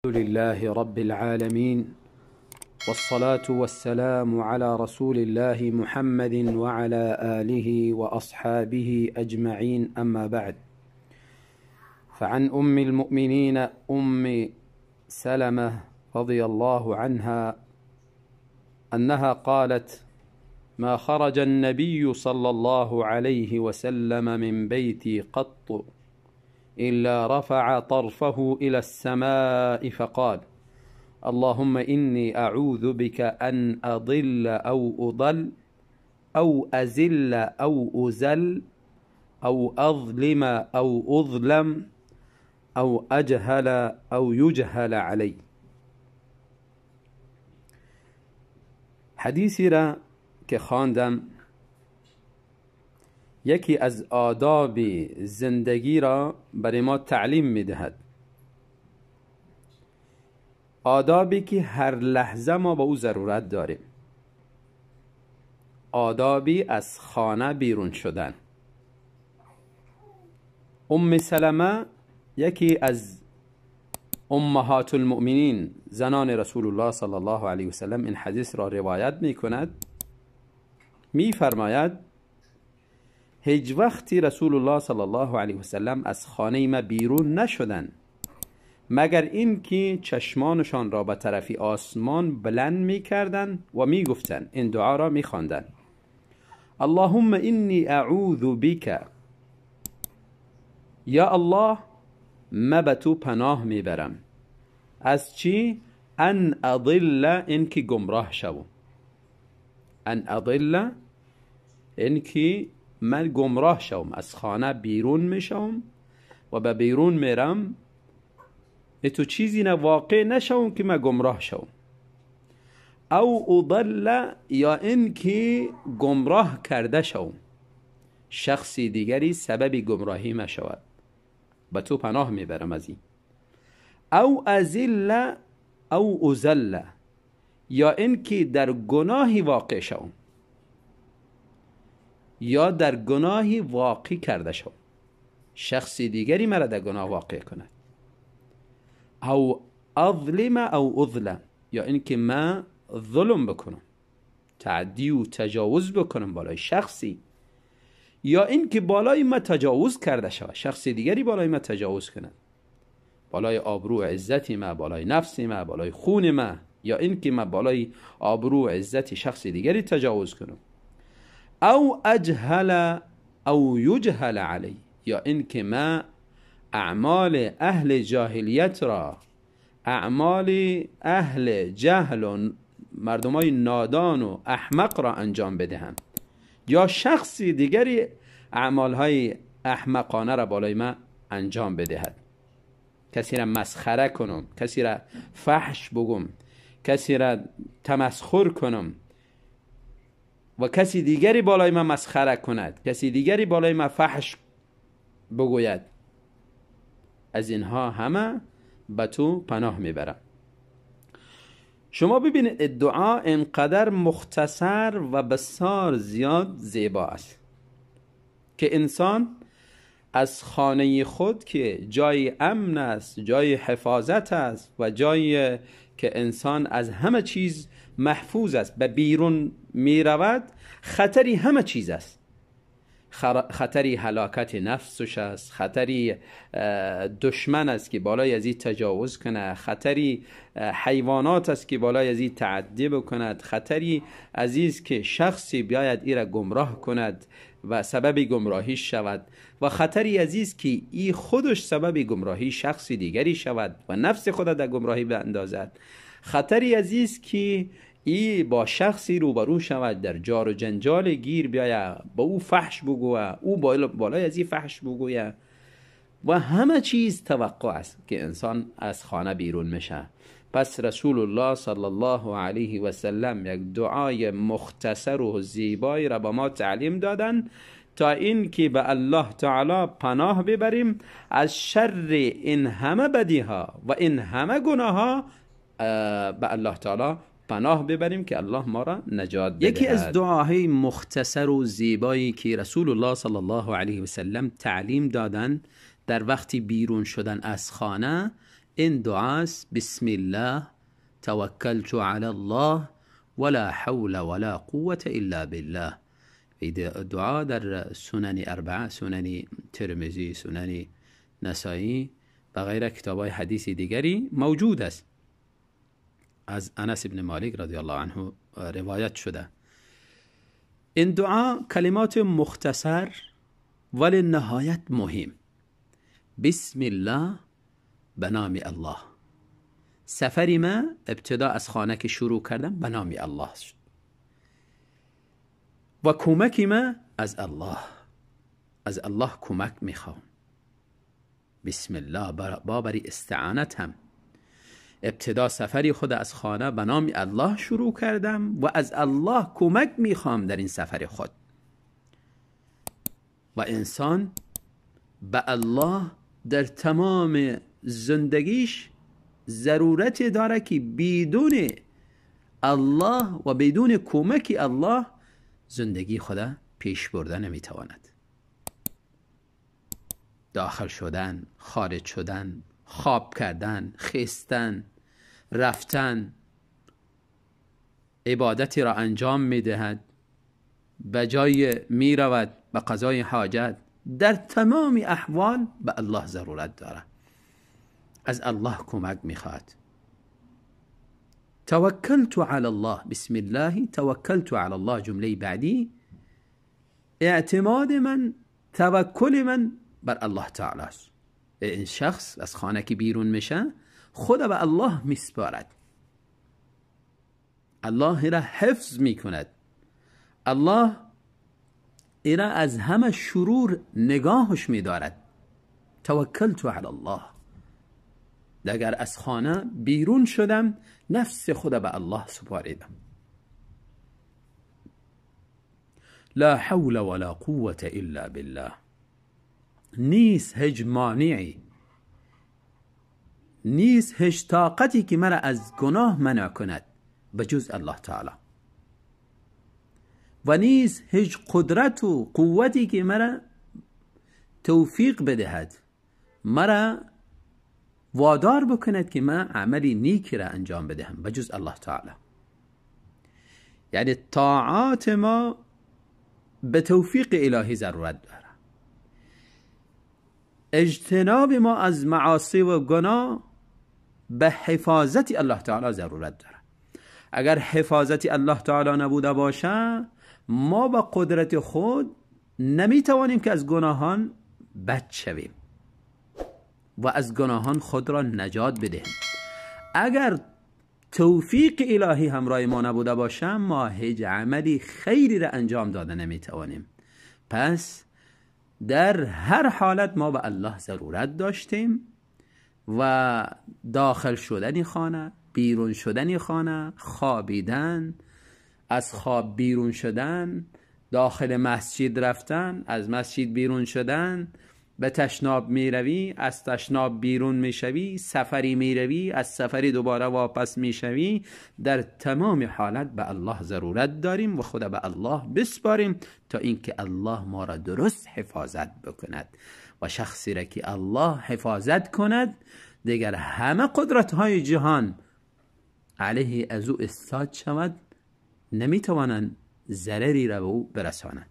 لله رب العالمين، والصلاة والسلام على رسول الله محمد وعلى آله وأصحابه أجمعين، أما بعد، فعن أم المؤمنين أم سلمة رضي الله عنها أنها قالت: ما خرج النبي صلى الله عليه وسلم من بيتي قط إلا رفع طرفه إلى السماء فقال: اللهم إني أعوذ بك أن أضل أو أضل أو أزل أو أزل أو أظلم أو أظلم أو أجهل أو يجهل علي. حدیثی را که خواندم یکی از آداب زندگی را برای ما تعلیم میدهد، آدابی که هر لحظه ما به او ضرورت داریم، آدابی از خانه بیرون شدن. ام سلمه یکی از امهات المؤمنین، زنان رسول الله صلی الله علیه وسلم، این حدیث را روایت می کند. می فرماید هیچ وقتی رسول الله صلی الله علیه وسلم از خانه ما بیرون نشدند مگر اینکه چشمانشان را به طرف آسمان بلند میکردند و میگفتند، این دعا را میخواندند: اللهم انی اعوذ بک، یا الله ما به تو پناه میبرم از چی؟ ان اضل، اینکه گمراه شوم. ان اضل، اینکه من گمراه شوم، از خانه بیرون میشوم و به بیرون میرم، تو چیزی نه واقع نشوم که من گمراه شوم. او اضل، یا اینکه گمراه کرده شوم، شخصی دیگری سبب گمراهی ما شود، به تو پناه میبرم از این. او ازل او ازل، یا اینکه در گناهی واقع شوم، یا در گناهی واقع کرده شوم، شخصی دیگری مرا در گناه واقع کند. او اظلم او اظلم، یا اینکه من ظلم بکنم، تعدی و تجاوز بکنم بالای شخصی، یا اینکه بالای ما تجاوز کرده شود، شخصی دیگری بالای ما تجاوز کند، بالای آبرو عزت ما، بالای نفس ما، بالای خون ما، یا اینکه ما بالای آبرو عزت شخص دیگری تجاوز کنم. او اجهل او یجهل علی، یا اینکه ما اعمال اهل جاهلیت را، اعمال اهل جهل و مردمای نادان و احمق را انجام بدهم، یا شخصی دیگری اعمالهای احمقانه را بالای ما انجام بدهد، کسی را مسخره کنم، کسی را فحش بگم، کسی را تمسخر کنم و کسی دیگری بالای ما مسخره کند، کسی دیگری بالای ما فحش بگوید، از اینها همه به تو پناه میبرم. شما ببینید دعا اینقدر مختصر و بسیار زیاد زیبا است که انسان از خانه خود که جای امن است، جای حفاظت است و جای که انسان از همه چیز محفوظ است، به بیرون می رود، خطری همه چیز است، خطری هلاکت نفسش است، خطری دشمن است که بالای از این تجاوز کنه، خطری حیوانات است که بالای از این تعدی بکند، خطری عزیز که شخصی بیاید ای را گمراه کند و سبب گمراهی شود، و خطری عزیز که ای خودش سبب گمراهی شخصی دیگری شود و نفس خود در گمراهی باندازد، خطری عزیز که ای با شخصی روبرو شود، در جار و جنجال گیر بیاید، با او فحش بگوید، او بالای از این فحش بگوید، و همه چیز توقع است که انسان از خانه بیرون میشه. پس رسول الله صلی الله علیه و سلم یک دعای مختصر و زیبایی را به ما تعلیم دادن تا اینکه به الله تعالی پناه ببریم از شر این همه بدی ها و این همه گناه ها، به الله تعالی پناه ببریم که الله ما را نجات بدهد. یکی از دعاهای مختصر و زیبایی که رسول الله صلی الله علیه و سلم تعلیم دادن در وقتی بیرون شدن از خانه این دعاست: بسم الله توکلت علی الله ولا حول ولا قوة الا بالله. دعا در سنن اربعه، سنن ترمذی، سنن نسائی و غیره کتاب‌های حدیث دیگری موجود است. از انس بن مالک رضی الله عنه روایت شده. این دعا کلمات مختصر ولی نهایت مهم. بسم الله، به نام الله. سفری ما ابتدا از خانه که شروع کردم به نام الله و کمک ما از الله، از الله کمک میخوام. بسم الله بابری استعانت هم. ابتدا سفری خود از خانه به نام الله شروع کردم و از الله کمک میخوام در این سفر خود. و انسان به الله در تمام زندگیش ضرورت داره که بدون الله و بدون کمک الله زندگی خود پیش برده نمیتواند. داخل شدن، خارج شدن، خواب کردن، خیستن، رفتن، عبادتی را انجام میدهد، به جای میرود به قضای حاجت، در تمام احوال به الله ضرورت داره، از الله کمک میخواد. توکلت علی الله، بسم الله توکلت علی الله. جمله بعدی اعتماد من، توکل من بر الله تعالی است. این شخص از خانه که بیرون میشه خود به الله میسپارد، الله را حفظ میکند، الله را از همه شرور نگاهش میدارد. توکلت علی الله. اگر از خانه بیرون شدم نفس خود به الله سپاریدم. لا حول ولا قوة الا بالله. نیست هیچ مانعی، نیست هیچ طاقتی که مرا از گناه منع کند به جز الله تعالی، و نیست هیچ قدرت و قوتی که مرا توفیق بدهد، مرا وادار بکند که من عملی نیکی را انجام بدهم به جز الله تعالی. یعنی طاعات ما به توفیق الهی ضرورت داره. اجتناب ما از معاصی و گناه به حفاظت الله تعالی ضرورت داره. اگر حفاظت الله تعالی نبوده باشه ما با قدرت خود نمیتوانیم که از گناهان بچ شویم و از گناهان خود را نجات بدهیم. اگر توفیق الهی همراه ما نبوده باشه ما هیچ عملی خیری را انجام داده نمیتوانیم. پس در هر حالت ما به الله ضرورت داشتیم و داخل شدن خانه، بیرون شدن خانه، خوابیدن، از خواب بیرون شدن، داخل مسجد رفتن، از مسجد بیرون شدن، به تشناب میروی، از تشناب بیرون میشوی، سفری میروی، از سفری دوباره واپس میشوی، در تمام حالت به الله ضرورت داریم و خدا به الله بسپاریم تا اینکه الله ما را درست حفاظت بکند. و شخصی را که الله حفاظت کند دیگر همه قدرت های جهان علیه از او استاد شود، نمیتوانند ضرری را به او برسانند.